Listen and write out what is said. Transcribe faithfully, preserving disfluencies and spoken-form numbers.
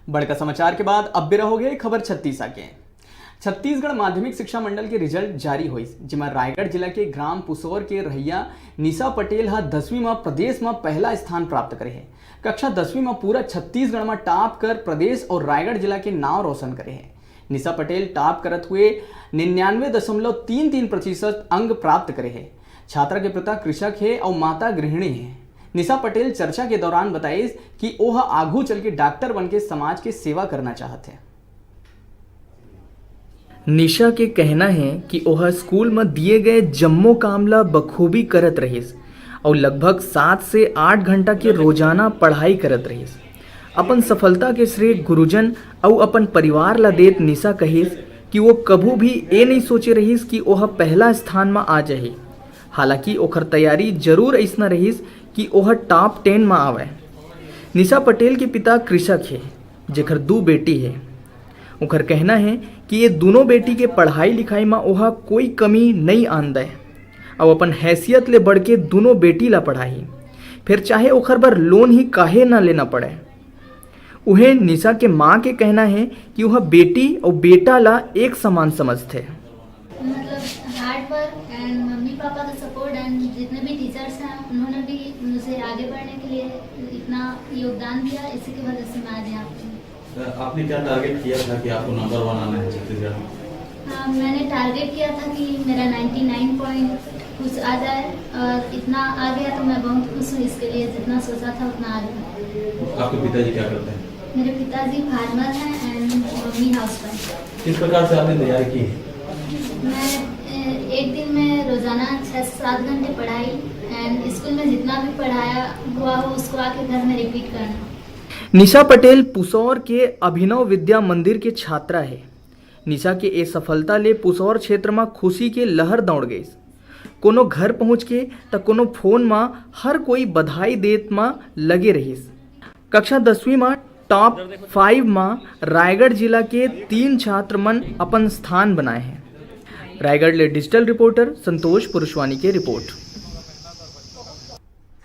बड़का समाचार के बाद अब बेरा होगे खबर छत्तीसा के। छत्तीसगढ़ माध्यमिक शिक्षा मंडल के रिजल्ट जारी होइस, जेमा रायगढ़ जिला के ग्राम पुसौर के रहइया निशा पटेल ह दसवीं म प्रदेश म पहला स्थान प्राप्त करे हे। कक्षा दसवीं म पूरा छत्तीसगढ़ म टॉप कर प्रदेश अउ रायगढ़ जिला के नाव रोशन करे हे। निशा पटेल टॉप करत हुए निन्यानवे दशमलव तीन तीन प्रतिशत अंक प्राप्त करे हे। छात्रा के पिता कृषक हे अउ माता गृहिणी हे। निशा पटेल चर्चा के दौरान बताइस कि ओह आघू चल के डॉक्टर बन के समाज के सेवा करना चाहत हे। निशा के कहना हे कि ओह स्कूल म दिए गए जम्मो काम ल बखूबी करत रहिस अउ लगभग सात से आठ घंटा के रोजाना पढ़ाई करत रहिस। अपन सफलता के श्रेय गुरुजन अउ अपन परिवार ला देत निशा कहिस कि वो कभू भी ए नइ सोचे रहिस कि ओह पहला स्थान म आ जाही। हालांकि ओखर तैयारी जरूर अइसना रहिस कि ओह टॉप टेन म आवय। निशा पटेल के पिता कृषक हे, जेखर दू बेटी हे। ओखर कहना हे कि ये दूनों बेटी के पढ़ाई लिखाई म ओह कोई कमी नइ आन दय अउ अपन हैसियत ले बढ़ के दूनों बेटी ला पढ़ाही, फिर चाहे ओखर बर लोन ही काहे न लेना पड़े। उहें निशा के मां के कहना हे कि ओह बेटी अउ बेटा ला एक समान समझथे। मतलब hard work and mummy papa का सपोर्ट एंड जितने भी टीचर्स हैं उन्होंने भी मुझे आगे बढ़ने के लिए इतना योगदान दिया, इसी की वजह से मैं आज यहाँ पर हूँ। आपने क्या टारगेट किया था कि आपको नंबर वन आना है छत्तीसगढ़ में? हाँ, मैंने टारगेट किया था कि मेरा नाइंटी नाइन पॉइंट कुछ आ जाए और इतना आ गया तो मैं बहुत खुश हूँ। इसके लिए जितना सोचा था उतना आ गया। आपके पिताजी क्या करते हैं? मेरे पिताजी फार्मर हैं एंड मम्मी हाउस वाइफ। किस प्रकार से आपने तैयारी की है? मैं ए, एक दिन में रोजाना छः से सात घंटे पढ़ाई एंड स्कूल में जितना भी पढ़ाया हुआ हो उसको आके घर में रिपीट करना। निशा पटेल पुसौर के अभिनव विद्या मंदिर के छात्रा हे। निशा के ए सफलता ले पुसौर क्षेत्र म खुशी के लहर दौड़ गइस। कोनो घर पहुंच के त कोनो फोन म हर कोई बधाई देत म लगे रहिस। कक्षा दसवीं म टॉप फाइव म रायगढ़ जिला के तीन छात्र मन अपन स्थान बनाए हें। रायगढ़ ले डिजिटल रिपोर्टर संतोष पुरुषवानी के रिपोर्ट।